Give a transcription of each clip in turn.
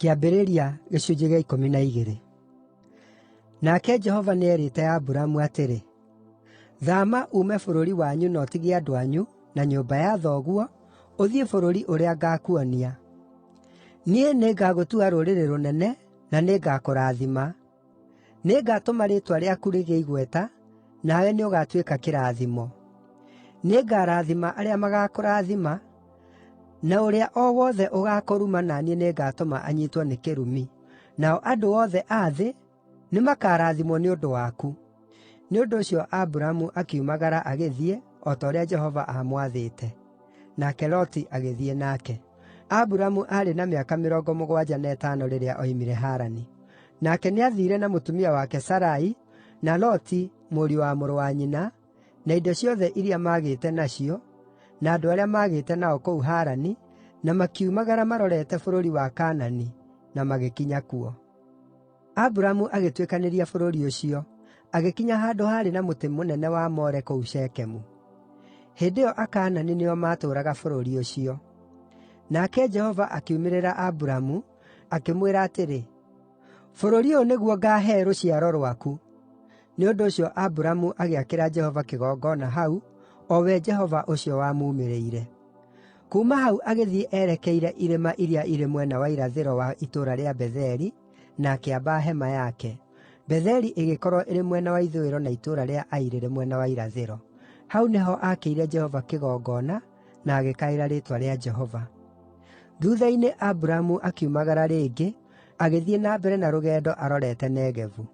Kĩambĩrĩria gĩcunjĩ gĩa 12. Nake Jehova nĩeerĩte Aburamu atĩrĩ, “Thaama uume bũrũri wanyu na ũtige andũ anyu, na nyũmba ya thoguo, ũthiĩ bũrũri ũrĩa ngaakuonia. Niĩ nĩngagũtua rũrĩrĩ rũnene, na nĩngakũrathima. Nĩngatũma rĩĩtwa rĩaku rĩgĩe igweta, nawe nĩũgatuĩka kĩrathimo. Nĩngarathima arĩa magaakũrathima, na ũrĩa o wothe ũgaakũruma na niĩ nĩngatũma anyiitwo nĩ kĩrumi; nao andũ othe a thĩ nĩmakarathimwo nĩ ũndũ waku.” Nĩ ũndũ ũcio Aburamu akiumagara agĩthiĩ, o ta ũrĩa Jehova aamwathĩte. Nake Loti agĩthiĩ nake. Aburamu aarĩ na mĩaka 75 rĩrĩa oimire Harani. Nake nĩathiire na mũtumia wake Sarai, na Loti, mũriũ wa mũrũ wa nyina, na indo ciothe iria maagĩte nacio, na andũ arĩa maagĩte nao kũu Harani, na makiumagara marorete bũrũri wa Kaanani, na magĩkinya kuo. Aburamu agĩtuĩkanĩria bũrũri ũcio, agĩkinya handũ haarĩ na mũtĩ mũnene wa More kũu Shekemu. Hĩndĩ ĩyo Akaanani nĩo maatũũraga bũrũri ũcio. Nake Jehova akiumĩrĩra Aburamu, akĩmwĩra atĩrĩ, “Bũrũri ũyũ nĩguo ngaahe rũciaro rwaku.” Nĩ ũndũ ũcio Aburamu agĩakĩra Jehova kĩgongona hau, o we Jehova ũcio wamuumĩrĩire. Kuuma hau agĩthiĩ erekeire irĩma iria irĩ mwena wa irathĩro wa itũũra rĩa Betheli, na akĩamba hema yake, Betheli ĩgĩkorwo ĩrĩ mwena wa ithũĩro na itũũra rĩa Ai rĩrĩ mwena wa irathĩro. Hau nĩho aakĩire Jehova kĩgongona na agĩkaĩra rĩĩtwa rĩa Jehova. Thuutha-inĩ Aburamu akiumagara rĩngĩ, agĩthiĩ na mbere na rũgendo arorete Negevu.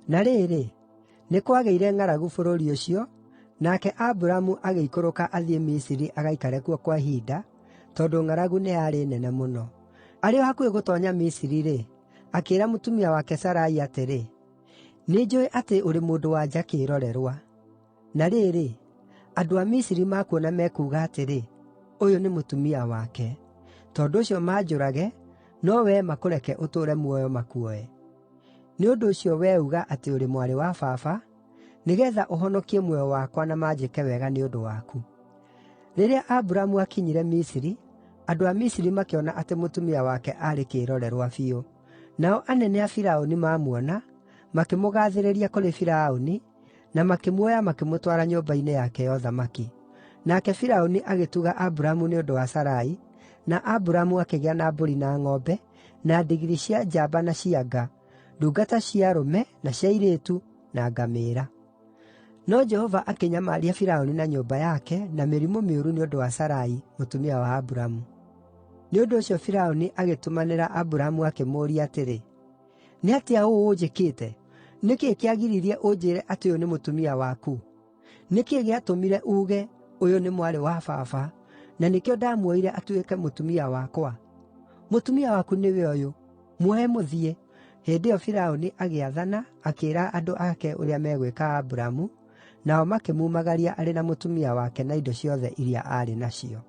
Na rĩrĩ, nĩ kwagĩire ng'aragu bũrũri ũcio, nake Aburamu agĩikũrũka athiĩ Misiri agaikare kuo kwa ihinda, tondũ ng'aragu nĩ yarĩ nene mũno. Arĩ o hakuhĩ gũtoonya Misiri-rĩ, akĩĩra mũtumia wake Sarai atĩrĩ, “Nĩnjũũĩ atĩ ũrĩ mũndũ-wa-nja kĩĩrorerwa. Na rĩrĩ, andũ a Misiri makuona mekuuga atĩrĩ, 'Ũyũ nĩ mũtumia wake.' Tondũ ũcio manjũrage, no wee makũreke ũtũũre muoyo makuoe. Nĩ ũndũ ũcio wee uga atĩ ũrĩ mwarĩ wa baba, nĩgeetha ũhonokie muoyo wakwa na manjĩke wega nĩ ũndũ waku.” Rĩrĩa Aburamu aakinyire Misiri, andũ a Misiri makĩona atĩ mũtumia wake aarĩ kĩĩrorerwa biũ. Nao anene a Firaũni mamuona, makĩmũgaathĩrĩria kũrĩ Firaũni, na makĩmuoya makĩmũtwara nyũmba-inĩ yake ya ũthamaki. Nake Firaũni agĩtuga Aburamu nĩ ũndũ wa Sarai, na Aburamu akĩgĩa na mbũri na ng'ombe, na ndigiri cia njamba na cia nga, ndungata cia arũme na cia airĩtu, na ngamĩĩra. No Jehova akĩnyamaria Firaũni na nyũmba yake na mĩrimũ mĩũru nĩ ũndũ wa Sarai, mũtumia wa Aburamu. Nĩ ũndũ ũcio Firaũni agĩtũmanĩra Aburamu akĩmũũria atĩrĩ, “Nĩ atĩa ũũ ũnjĩkĩte? Nĩ kĩĩ kĩagiririe ũnjĩĩre atĩ ũyũ nĩ mũtumia waku? Nĩ kĩĩ gĩatũmire uuge, 'Ũyũ nĩ mwarĩ wa baba,' na nĩkĩo ndaamuoire atuĩke mũtumia wakwa? Mũtumia waku nĩwe ũyũ! Muoe mũthiĩ!” Hĩndĩ ĩyo Firaũni agĩathana akĩĩra andũ ake ũrĩa megwĩka Aburamu, nao makĩmumagaria arĩ na mũtumia wake na indo ciothe iria aarĩ nacio.